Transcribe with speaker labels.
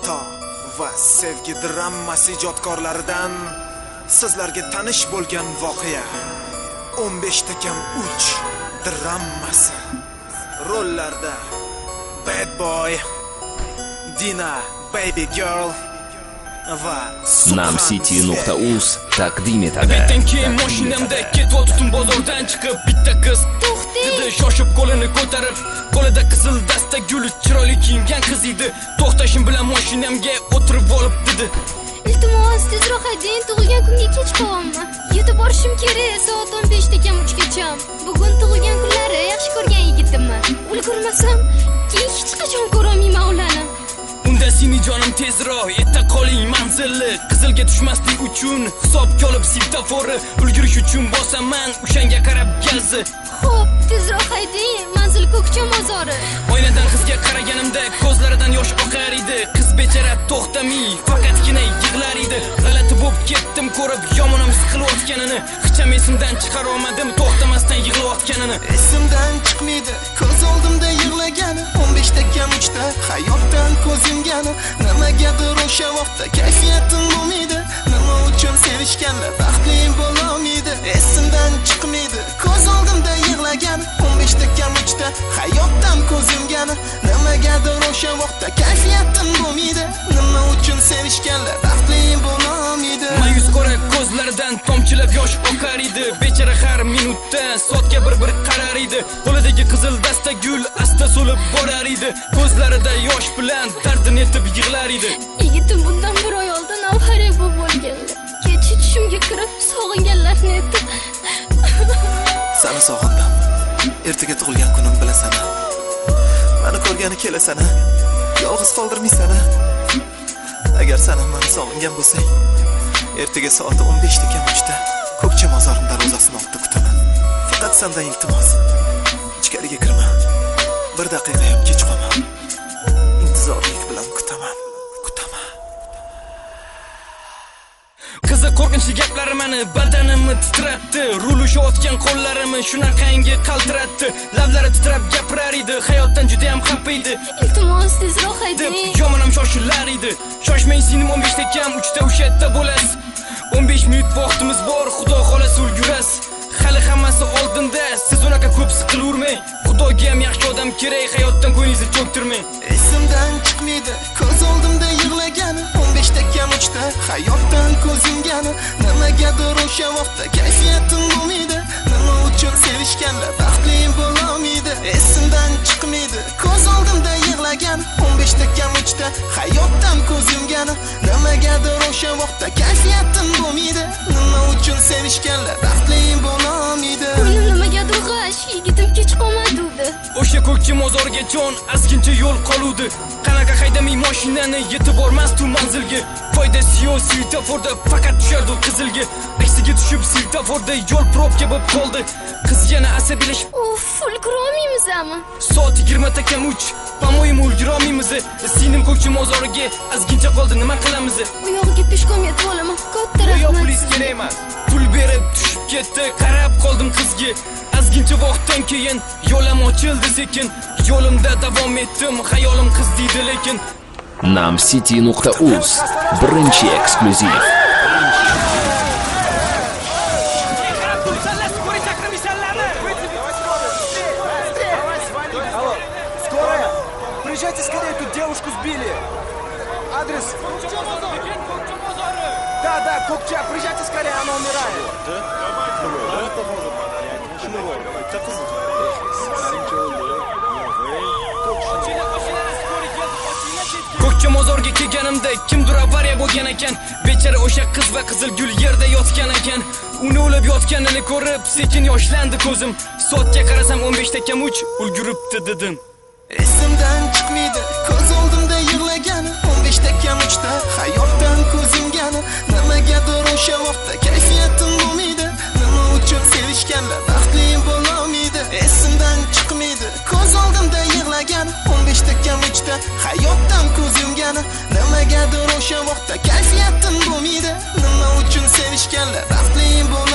Speaker 1: Xato va sevgi dramasi ijodkorlaridan sizlarga tanish bo'lgan voqea 15 ta kam 3 dramasi. Rollarda Bad Boy, Dina, Baby Girl va
Speaker 2: Namcity.uz taqdim etadi.
Speaker 3: Betdan keyin mashinamda ketyotdim bozordan chiqib, bitta qiz
Speaker 4: To'xtang.
Speaker 3: Dedi shoshib qo'lini ko'tarib, qo'lida qizil dasta gul, chiroyli kiyingan qiz edi. To'xtashim bilan mashinamga o'tirib olib dedi:
Speaker 4: Iltimos, tezroq haydang, tug'ilgan kunga kech qolyapman. Yetib borishim kerak, soat 15 ta kam 3 gacha. Bugun tug'ilgan kunlari yaxshi ko'rgan yigitimni. Ulgurmasam, keyin hech qachon ko'rolmayman ularni.
Speaker 3: Unda seni jonim tezroq yeta qoling manzilli. Qizilga tushmaslik uchun hisobga olib svetoforni, ulgurish uchun bosaman o'shanga qarab gazni.
Speaker 4: Xo'p, tezroq haydang, manzil Ko'kcha mozori.
Speaker 3: Oynadan qizga qaraganimda ko'zlaridan yosh oqar edi. Qiz bechara to'xtamay faqatgina yig'lar edi. G'alati bo'lib ketdim ko'rib yomonam siqilayotganini. Hech ham esimdan chiqara olmadim to'xtamasdan yig'layotganini.
Speaker 5: Esimdan chiqmaydi ko'z oldimda yig'lagani, 15 ta kam 3 ta hayotdan ko'z yumgani. Nimagadir o'sha vaqtda kayfiyatim bo'lmaydi, nima uchun sevishganlar baxtli bo'lolmaydi. Esimdan chiqmaydi ko'z oldimda yig'lagani, 15 ta kam 3 ta hayotdan ko'z yumgani. Nimagadir o'sha vaqtda kayfiyatim bo'lmaydi, nima uchun sevishganlar baxtli bo'lolmaydi.
Speaker 3: Ma'yus qora ko'zlaridan tomchilab yosh oqar edi. Bechara har minutda soatga bir-bir qarar edi. Qo'lidagi qizil dasta gul asta so'lib borar edi. Ko'zlarida yosh bilan dardini etib yig'lar edi.
Speaker 4: Yigitim bundan bir oy oldin avariya bo'lib o'lganlar. Kecha tushimga kirib sog'inganlarini aytib.
Speaker 5: Seni sog'indim. Ertaga tug'ilgan kunim bilasan. Meni ko'rgani kelasan. Yolg'iz qoldirmaysan. Agar sen meni sog'ingan bo'lsang, ertaga soat 15 ta kam 3 ta Ko'kcha mozorining darvozasini oldida kutaman. Faqat sendan iltimos. Ichkariga kirma. Bir daqiqa ham kech qolma. Intizorlik bilan kutaman. Kutaman.
Speaker 3: Qizi qo'rqinchli gaplari meni badanimni titratdi. Rul ushlayotgan qo'llarimni shunaqangi qaltiratdi. Lablari titrab gapirar edi, hayotdan juda ham xafa edi.
Speaker 4: Iltimos, tezroq
Speaker 3: Deb
Speaker 4: haydang.
Speaker 3: yomonam shoshilar edi. Shoshmang singlim, 15 ta kam 3 ta o'sha yerda bo'lasiz. 15 minut vaqtimiz bor, xudo xolasa ulgurasiz. Hali hammasi oldinda, siz unaqa ko'p siqilavermang. Xudoga ham yaxshi odam kerak, hayotdan ko'nglingizni cho'ktirmang.
Speaker 5: Esimdan chiqmaydi ko'z oldimda yig'lagani, 15 ta kam 3 ta hayotdan ko'z yumgani. Nimagadir o'sha vaqtda kayfiyatim bo'lmaydi, nima uchun sevishganlar baxtli bo'lolmaydi. Esimdan chiqmaydi ko'z oldimda yig'lagani, 15 ta kam 3 ta hayotdan ko'z yumgani. Nimagadir o'sha vaqtda kayfiyatim bo'lmaydi, nima uchun sevishganlar baxtli bo'lolmaydi.
Speaker 4: Ko'nglim nimagadir g'ash, yigitim kech qolmadi.
Speaker 3: O'sha Ko'kcha mozorga jon ozgincha yo'l qoluvdi. Qanaqa haydamay mashinani yetib bormas tu manzilga. Foydasi yo'q svetoforda faqat tushardi qizilga. Aksiga tushib svetoforda yo'l probka bo'lib qoldi. Qiz yana asabiylashib,
Speaker 4: Uff, ulgurolmaymizmi?
Speaker 3: Soat 20 ta kam 3, по-моему ulgurolmaymiz. Singlim Ko'kcha mozoriga ozgincha qoldi, nima qilamiz?
Speaker 4: U yog'iga пешком yetib olaman. Katta rahmat.
Speaker 3: Pulingiz kerak emas. Pul berib tushib ketdi, qarab qoldim qizga. Ozgincha vaqtdan keyin yo'lim ochildi sekin. Yo'limda davom etdim, xayolim qiz deydi lekin.
Speaker 2: Namcity.uz birinchi eksklyuziv.
Speaker 6: Алло, скорая! Приезжайте скорее, тут девушку сбили! Адрес... Да, да, Кокча, приезжайте скорее, она умирает!
Speaker 3: Ko'kcha mozorga kelganimda kimdir avariya bo'lgan ekan. Bechara o'sha qiz va qizil gul yerda yotgan ekan. Uni o'lib yotganini ko'rib sekin yoshlandi ko'zim. Soatga qarasam 15 ta kam 3 ulguribdi dedim.
Speaker 5: Esimdan chiqmaydi ko'z oldimda yig'lagani, 15 ta kam 3 ta hayotdan ko'z yumgani. Nimagadir o'sha vaqtda kayfiyatim bo'lmaydi, nima uchun sevishganlar baxtli bo'lolmaydi. Esimdan chiqmaydi ko'z oldimda yig'lagani, 15 ta kam 3 ta hayotdan ko'z yumgani. Nimagadir o'sha vaqtda kayfiyatim bo'lmaydi, nima uchun sevishganlar baxtli bo'lolmaydi.